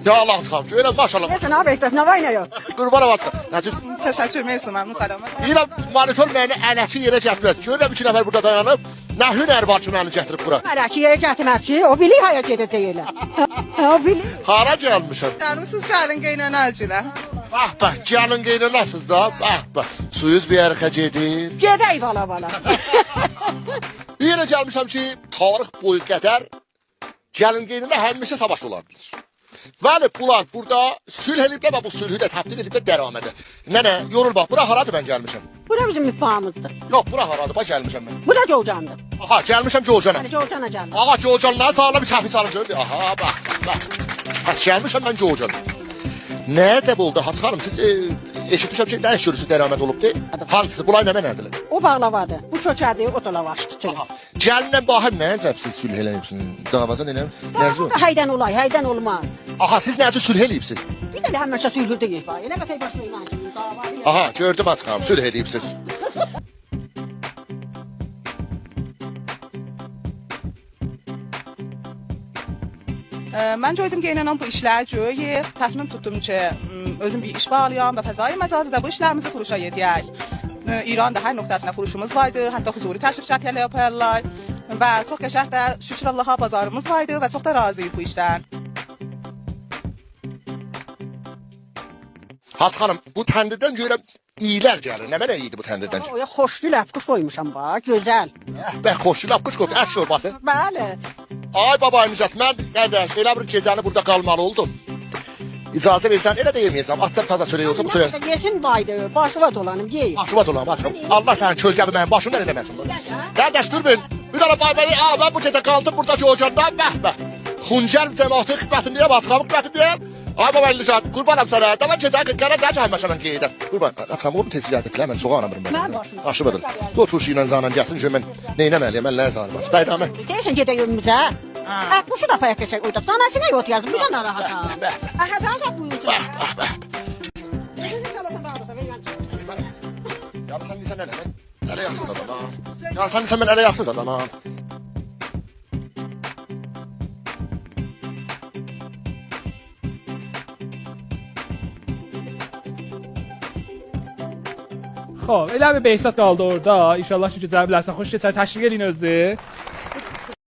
Ya Allah çıxam. Görürəm maşallah. Nəsə nə yapıyorsun? Nə var nə yox? Qurban olacaq. Necə? Təşəkkür, mersi, məmnun, salamat. Deyirəm monitor məni ələki yerə gətirməz. Görürəm 2 nəfər burada dayanıb. Nə hünər var ki məni gətirib bura? Ələki yerə gətirməz ki, o bilir haya gedəcək elə. O bilir. Hara gəlmişəm? Gəlmisiniz gəlin qeynənəcilər. Bax bax, gəlin qeynənəsiz da. Bax bax. Suyuz bir yerə gedir. Gedək vala vala. Bir yerə gəlmişəm ki, tarix boyu qədər gəlin qeynənə həmişə savaş ola bilir. Bəli, bunlar burada sülh eləyiblər və bu sülhü də təbdil ediblər dəramədə. Nənə, yorul bax, bura haradır mən gəlmişəm? Bura bizim müpamızdır. Yox, bura haradır, bax gəlmişəm mən. Bura Covcandır. Aha, gəlmişəm Covcana. Bəli, Covcana gəlmişəm. Aha, Covcandan sağlam bir çəpi çalın görün. Aha, bax, bax. Bax, gəlmişəm mən Covcana. Nə əcəb oldu Hacı xanım, siz eşitmişəm ki, nə iş görürsünüz dəraməd olubdu? Hansısı, bunlar nə mənədirlər? O bağlavadır, bu çökədir, o da lavaşdır. Aha, gəlinlə bahəm nə əcəb siz sülh eləyibsiniz? Davaza nə? Dava da həydən olay, həydən olmaz. Aha, siz nə üçün sülh eləyibsiniz? Bir də həmişə sülhü deyil. Elə bətək baş vermə. Aha, gördüm Hacı xanım, sülh eləyibsiniz. Mən gördüm qeynənam bu işləri görür. Təsmim tutdum ki, özüm bir iş bağlayam və fəzai məcazidə bu işlərimizi furuşa yetiyək. İran'da hər nöqtəsində furuşumuz vardı, hətta huzuri təşrif şərtləri yaparlar və çox qəşəng də şükür Allaha bazarımız vardı və çox da razıyıq bu işdən. Hacı xanım, bu təndirdən görürəm iyilər gəlir. Nə mənə iyiydi bu təndirdən? Oya xoşlu ləpquş qoymuşam bax, gözəl. Bəx, xoşlu ləpquş qoyub, ət şorbası. Bəli. Ay baba Nüzət, mən qardaş, elə bir gecəni burada qalmalı oldum. İcazə versən, elə də yeməyəcəm. Atacaq taza çörək olsa bu çörək. Yesin vaydı, başıva dolanım, yeyim. Başıva dolanım, Hacı xanım. Allah sənin kölgəvi mənim başımdan eləməsin. Qardaş, dur bir. Bir dənə bay bəy, mən bu gecə qaldım burada Covcanda, bəh bəh. Xuncəl cəmaatı xidmətindəyəm, Hacı xanım xidmətindəyəm. Ay baba Nüzət, qurbanam sənə. Dama gecə qərər də həmişə qeydə. Qurban, Hacı xanım, oğlum tez gəldi, mən soğan aramıram mən. Aşıbadır. Dur turşu ilə zanan gətirin ki, mən neynəməliyəm, mən nə zanım. Dayanamı. Deyirsən gedək önümüzə. Quşu da payaq keçək uyda. Canasına yot yazın, bir də narahat ha. Aha, daha buyursun. Ya sən deyirsən nə, mən ələ yaxsız adamam. Ya sən deyirsən mən ələ yaxsız adamam. Xoş, elə bir Behzad qaldı orada. İnşallah ki, gecəni bilərsən. Xoş keçər, təşviq eləyin özü.